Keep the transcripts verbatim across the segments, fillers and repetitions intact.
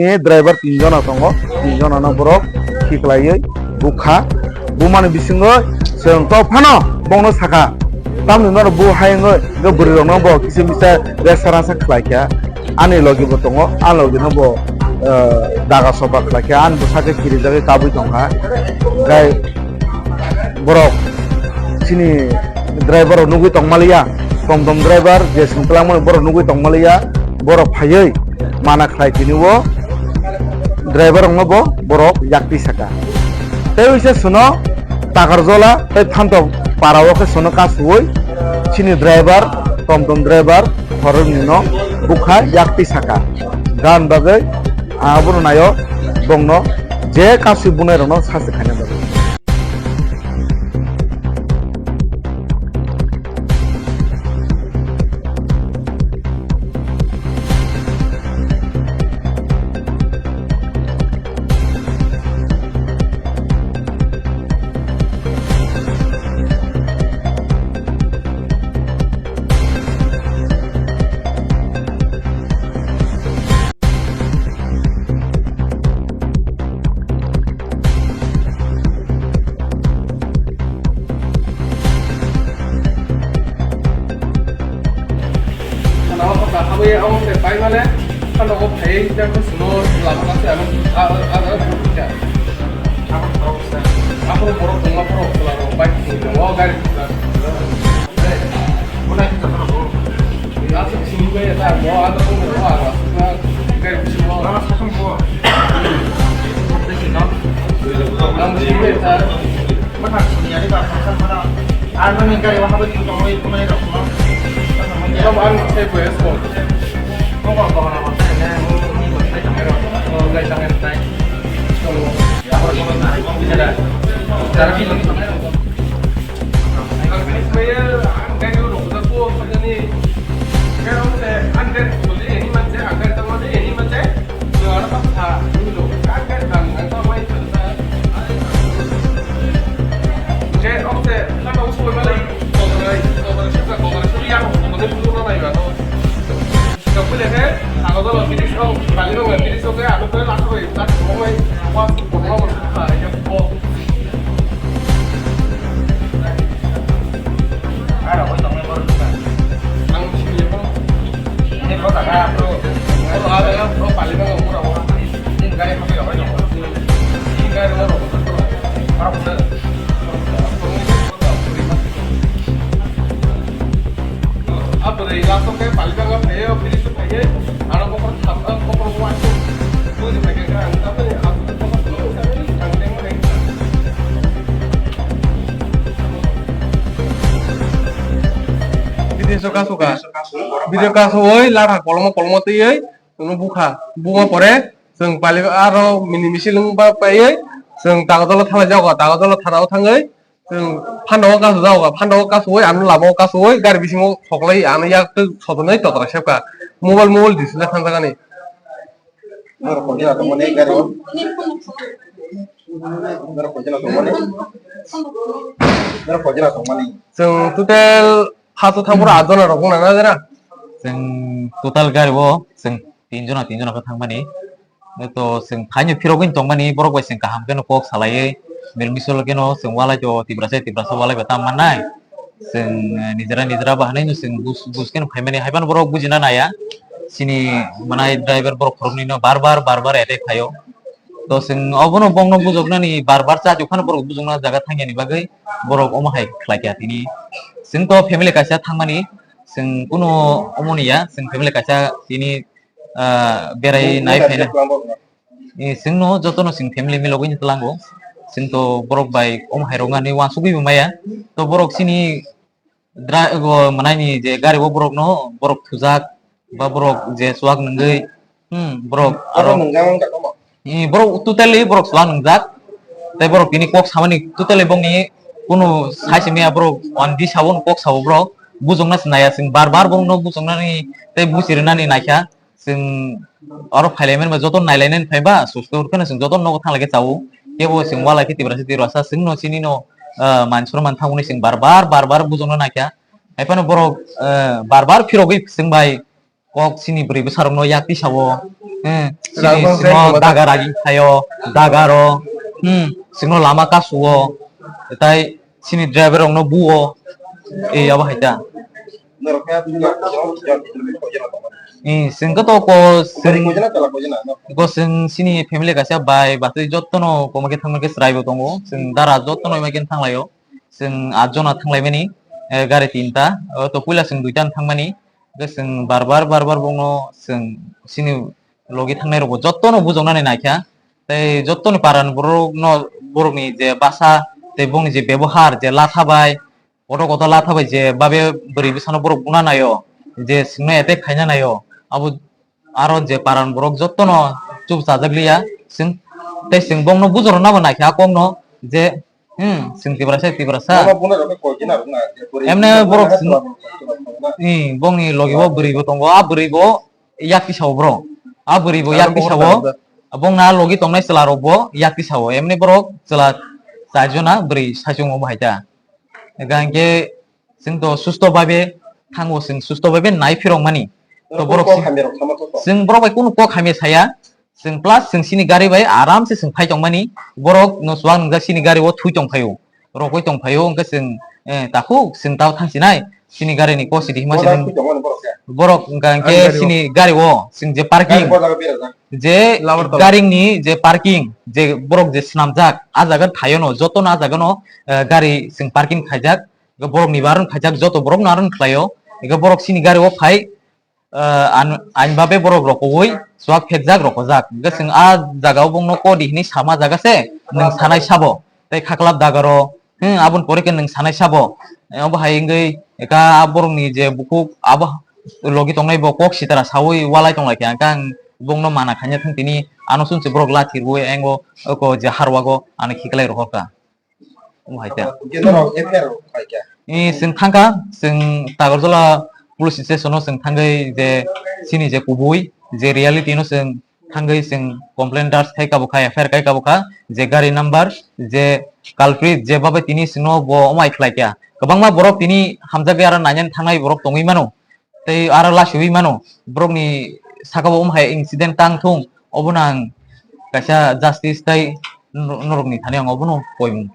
Ni driver tin jona tongo, tin jona no borok khiklaiwi bukha. Bumani bisingo chwng to phano bongno sakha, "Tamni norok bu hai wngwi hwnkhe bwrwi rokno bo kisa misa resa rasa khlai kha." Ani logi bo tongo, ani logi no bo, eh, daga soba khlai kha, ani bwsa khe kirijagwi kabui tongkha. Gai borok chini driver rok nugwi tongmaliya, tom tom driver je sengkwlangmani borok nugwi tongmaliya, borok phaiwi mana khlai tini o driver rokno bo borok yakti saka. Tei uisa suno Takarjola tei Phantok para o khe suno kasuwi chini driver, tom tom driver khoroknwi no bukha yakti saka. Gan bagwi abono naio bongno je kasui bunai rokno sase khaina bagwi. Kana o kota habwi amo se pai mane, kano o phai jak suno lama kasi ano a a a a. Aphuru borok tongma borok chwla rok bike tongma gari. Ang kaya ang gari o rwngkha po sakani. Kaya ang se ang gari ko je ani manje ang gari tamo je ani manje. Yo ara pa tha ni lo ang gari bang ang ta mai ta. Kaya ang se lama usu mai malai. Kau kau kau yang kau kau yang yang. Kau boleh kan? Aku kalau finish kau balik kau nggak finish oke aku tuh langsung ya tak mau mai. Wah, aku mau mau. Aro, oi tongnai borok dukan. Ang sini ya, Bang. Ini kota kaya, Bro. Oh, ada ya, Bro, paling enggak murah orang. Ini gari apa ya, orang? Ini gari orang. Orang bener. Apa dari langsung kayak paling enggak kayak finish kayak, ada kok. Video soka soka. Video kasu oi latha kolmo kolmo twi oi. Chwngno bukha. Buma pore chwng pali aro mini misil wng ba paiwi chwng Tagodolo thana jago. Tagodolo thana o thangwi chwng phandao kasu jago. Phandao kasu oi ano lama o kasu oi gari bisingo soklai ano yak twi sotonwi totra sepka. Mobile mobile display thangjak ani. Norok koi jora tongmani gari o? Norok koi jora tongmani? Norok koi jora tongmani? Chwng total hato thang phuru atjona rok wngna na jera? Chwng total gari o chwng tinjona, tinjona khe thangmani. To chwng phaino phirogwi tongmani, borok bai chwng kaham kheno kok salaiwi, mil misol kheno chwng walai to Tiprasa, Tiprasa walai bai tam mannai. Chwng, eh, nijera, nijera ba hwnwi no chwng bus, bus kheno phaimani, hai phano borok bujina naiya. Chini manai driver borok khoroknwi no bar bar, bar bar attack khaio. To chwng obono bongno bujoknani bar bar chajuk phano borok bujokna jaga thangyani bagwi borok omo hai khlai kha tini. Chwng to family kaisa thangmani, chwng kuno omo ni ya, chwng family kaisa tini, ah, berai nai phaina. Eh, chwngno jotono chwng family milogwi tlango. Chwng to borok bai omo hai rok nani uansugwi bo maya. To borok chini dra-, bo manaini je gari o borokno borok thujak ba borok je chuak nungwi, hmm, borok aro, eh, borok totally borok chuak nungjak. Tei borok tini kok samani totally bongni kunu sai se maya borok undi sao kok sao borok bujongna se naiya chwng bar bar borokno bujongnani tei buchirinani naikha. Chwng oro phailaimani ba joto nailainani phaiba susto kheno chwng joto nogo thanglai khe chao. Kebo chwng walai khe Tiprasa Tiprasa chwngno chinino, ah, man soro man thangmani chwng bar bar bar bar bujokna naikha. Haiphano borok, ah, bar bar phirogwi chwng bai kok chini bwrwi bwsarokno yak tisao Hmm, chini simo daga ragi khayo, daga ro, hmm, simo lama kasuo, tai chini driver rokno buo, e abo hai ta. Hmm, sing ko to ko sing, ko sing sini family kaisa bai batwi jotto no koma khe thangma khe chwrai bo tongo, sing dara jotto no ima khe thanglaio, sing at jona thanglaimani, eh, gari tinta, o to puila sing duita thangmani, hwnkhe sing bar bar bar bar bongno sing sini logi thangnai rokbo jotto no bujoknani naikha. Tei jottoni parani borok no, borokni je basa tei bongni je bebohar je latha bai, kotor kotor latha bai je babe bwrwi bwsano borok buna naio, je singno attack khaina naio, abo aro je parani borok jotto no chup chajak liya, sing tei sing bongno bujorna bo naikha a kokno je Hmm, sing Tiprasa, Tiprasa. Emne borok sing, hmm, bongni logi bo bwrwi bo tongo, a bwrwi bo yak tisao bro. A bwrwi bo yak tisao. Bongna logi tongnai chwla rok bo yak tisao. Emne borok chwla char jona bwrwi saichung bo hai ta. Hingke sing to susto babe thango, sing susto babe nai phirok mani. To borok sing borok bai kunu kok hamya saya. Chwng plus chwng sini gari bai aram se chwng phai tongmani, borok no chuwak nungjak sini gari o thui tong phaio, rokoi tong phaio, hwnkhe chwng, eh, takhuk chwng tao thang sinai sini gari ni kosi di hima se borok hwnkha hwnkhe sini gari o chwng je parking je gari ni je parking je borok je swnamjak a jaga thaio no joto no a jaga no, eh, gari chwng parking khaijak borok ni aro khaijak joto borok no aro khlaio, hwnkhe borok sini gari o phai ah, an-, ani babe borok rokogwi chuwak phekjak rokojak. Hwnkhe chwng a jaga o bongno kodi hinwi sama jaga se, nwng sanai sabo. Tei khaklap dagaro, hmm, aboni pore khe nwng sanai sabo. Eh, obo hai wngwi ekha a borokni je bukhuk abo logi tongnai bo kok sitara saui walai tonglaikha. Hwnkhe ang bongno mana khaina thang tini ano chwng se borok lathi rwui engo oko je harwago ano khiklai rohorkha. Omo hai ta. Hwnkhe norok F I R khai kha? Ee, chwng thangkha, chwng Takarjala police station o chwng thangwi je chini je kubui je reality no chwng thangwi chwng complain darj khai kabo kha, F I R khai kabo kha, je gari number, je culprit, je babai tini chwngno bo omo hai khlai kha. Kwbangma borok tini hamjagwi aro nainani thangnai borok tongwi mano. Tei aro lasiui mano, borokni saka bo wng hai incident tang thung, obono ang kaisa justice tei no-, norokni thani ang obono poimung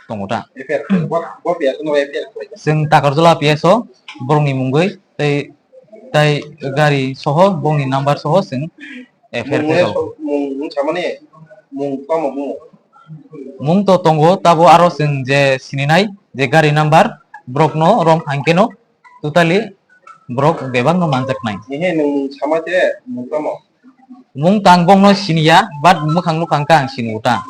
tongo ta. F I R, bo, bo P S o no F I R khlai kha. Chwng Takarjala P S o borokni mungwi tei, tei gari soho, borokni number soho chwng F I R mung khlai kha. Mung, mung samani, mung tamo mung? Mung to tongo, tabo aro chwng je sininai, je gari number, borokno rom hangkeno, totally borok bebakno manjaknai. Ehe, nwng mung sama te, mung tamo? Mung tang bongno siniya, but mwkhang mwkhang khe ang sinigo ta.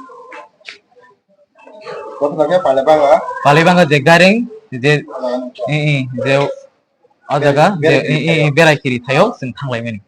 Kothoma khe Palebanga? Palebanga je gareng, je, i, i, je o jaga, je, i, i, i, berai kiri thaio, chwng thanglaimani.